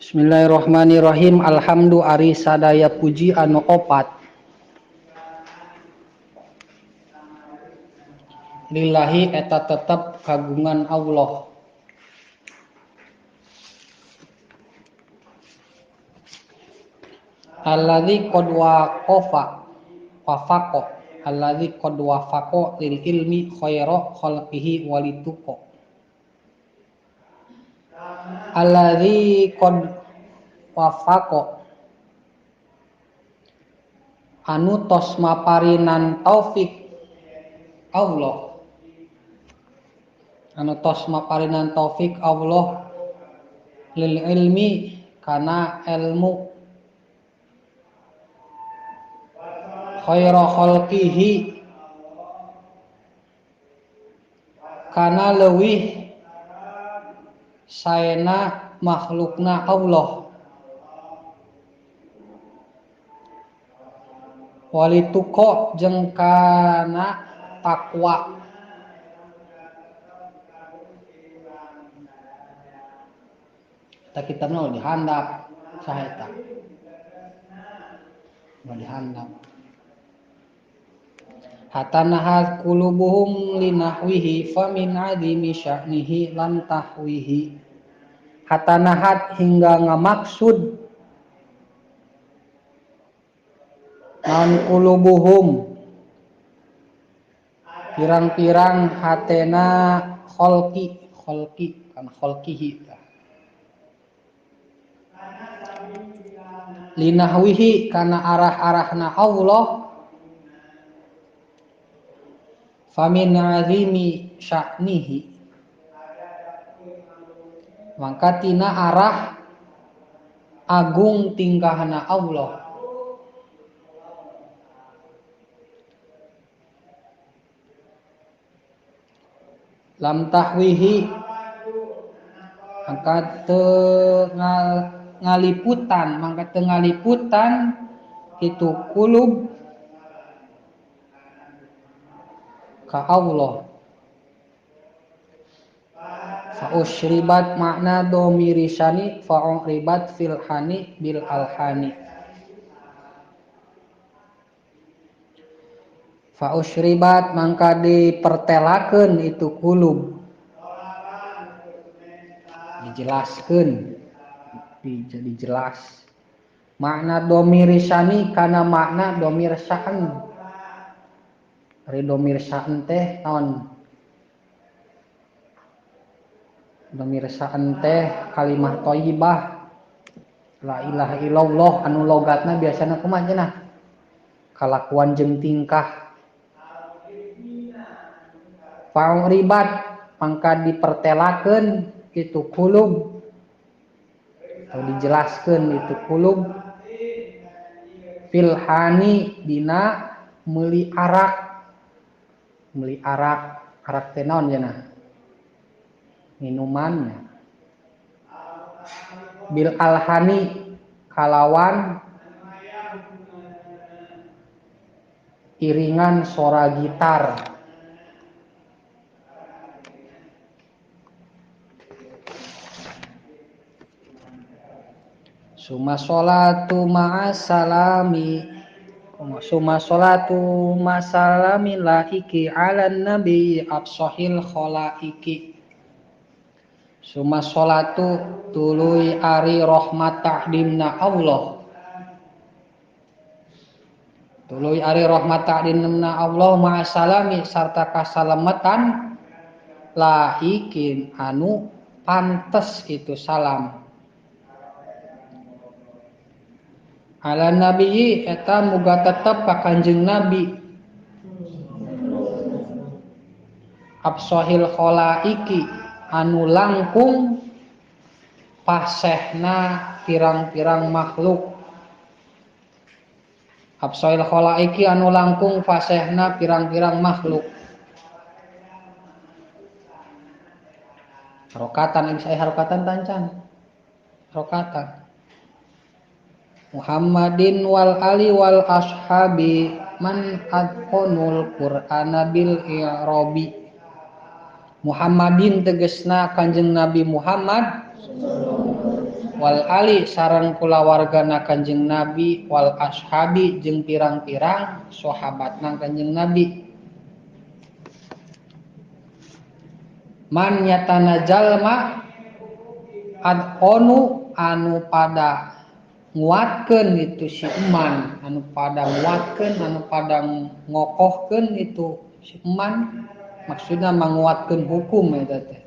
Bismillahirrahmanirrahim. Alhamdu ari sadaya puji anu opat. Lillahi eta tetep kagungan Allah. Alladzi qad waqafa wafaqo alladzi qad wafaqo lil ilmi khaira khalqihi walituqa. Alladzi qad wafaqo anu tos maparinan taufik Allah, anu tos maparinan taufik Allah lil ilmi kana ilmu khaira khalqihi kana leuwih saena makhlukna Allah walituqa jeung kana takwa. Eta kitabna dihandap saha eta? Dihandap. Hatanahat qulubuhum linahwihi famin azimi sya'nihi lam tahwihi. Hatanahat hingga ngamaksud naon qulubuhum pirang-pirang hatena kholqi, kholqi kan kholqihi linahwihi kana arah-arahna Allah famin azimi sya'nihi mangka tina arah agung tingkahna Allah. Lam tahwihi mangka teu ngaliputan, mangka teu ngaliputan itu kulub ka Allah. Fa usyribat makna dhamiri syani fa uribat fil hani bil alhani. Fa usyribat mangka dipertelakeun itu kulub, dijelaskeun, jadi jelas makna dhamir syani kana makna dhamir sya'an. Ari dhamir sya'an teh naon? Dhamir sya'an teh kalimah thayyibah la ilaha illallah anu logatna biasana kumaha cenah? Kalakuan jeung tingkah. Fa'uribat mangka dipertelakeun itu kulub atau dijelaskeun itu kulub filhani dina meuli arak, meuli arak, arak teh naon cenah? Minumannya. Bil alhani kalawan iringan sora gitar. Suma sholatu ma'asalami, suma sholatu ma'asalami laiki ala nabi absohil kholaiki. Suma sholatu tuluy ari rahmat ta'dimna Allah, tuluy ari rahmat ta'dimna Allah ma'asalami sarta kasalamatan laikin anu pantes itu salam. Ala nabiyyi eta muga tetep ka Kanjeng Nabi absohil kholaiki anu langkung pasehna pirang-pirang makhluk. Absohil kholaiki anu langkung pasehna pirang-pirang makhluk. Harokatan ini saya harokatan tancan. Harokatan. Muhammadin wal ali wal ashabi man adqanul qur'ana bil i'rabi. Muhammadin tegesna Kanjeng Nabi Muhammad Wal ali sareng kulawargana Kanjeng Nabi wal ashabi jeung pirang-pirang sahabatna Kanjeng Nabi. Man nyatana jalma adqonu anu pada nguatkeun itu si iman, anu pada nguatkeun, anu pada ngokohkeun itu si iman, maksudna manguatkeun hukum eta teh.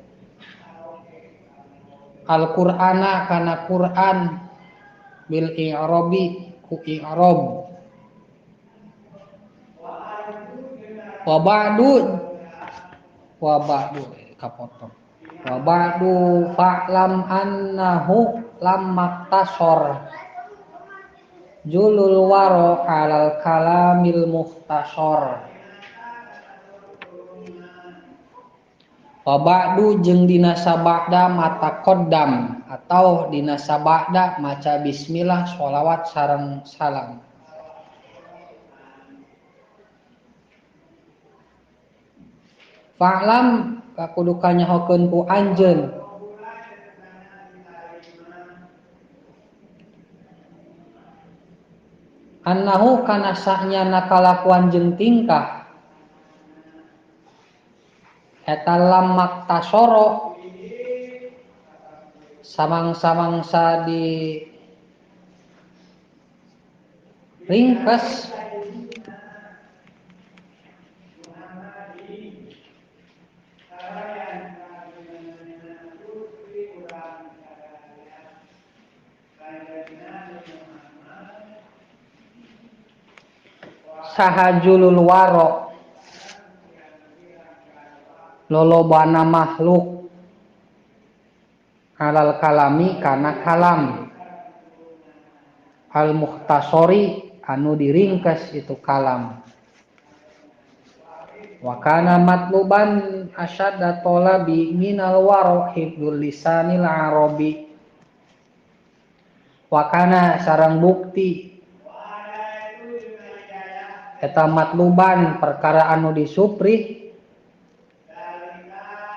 Al-Qur'ana kana Qur'an bil i'rabi ku i'rab. Wa ba'du kapotong. Wa ba'du fa'lam annahu lam maktasor julul waro alal kalamil mukhtasor. Wa ba'du jeung dina sabada mata qaddam atau dina sabada maca bismillah sholawat sareng salam. Fa'lam kakudu kanyahokeun ku anjeun annahu kana sahnyana kalakuan jeung tingkah eta lam maktasoro samangsa-mangsa di ringkes sahajulul waro lolobana makhluk alal kalami kana kalam al mukhtasori anu diringkes itu kalam. Wa kana matluban asyadda talabi minal waro hifdzul lisanil arabi. Wa kana sareng bukti eta matluban perkara anu disuprih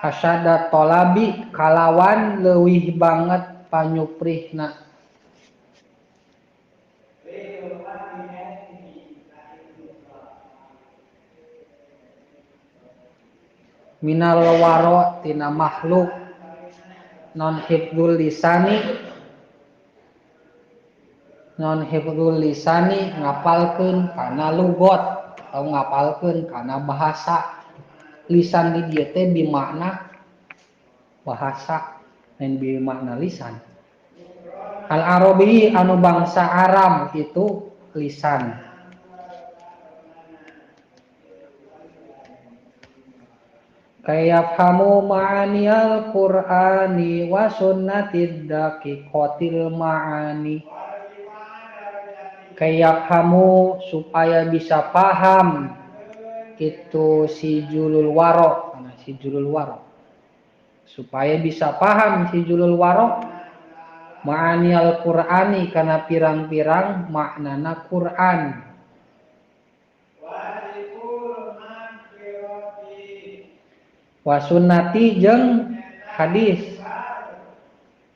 asyadda tolabi kalawan leuwih banget panyuprihna. Minal waro tina makhluk non hifdzul lisani ngapalkeun kana lugot atau ngapalkeun kana bahasa. Lisan di dieu teh bimakna bahasa lain bimakna lisan. Al arabi anu bangsa Arab itu lisan. Kayafhamu ma'aniyal Qur'ani wa sunnatid daqiqatil ma'ani. Kayafhamu supaya bisa paham itu si julul waro, si julul waro. Supaya bisa paham si julul waro ma'ani al-Qur'ani kana pirang-pirang maknana Qur'an. Wa sunnati jeung hadis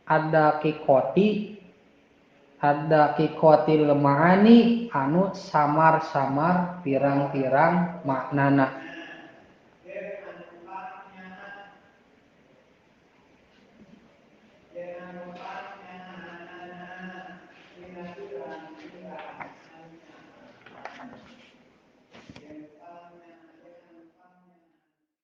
ada kikoti ada kikotil ma'ani anu samar-samar pirang-pirang maknana.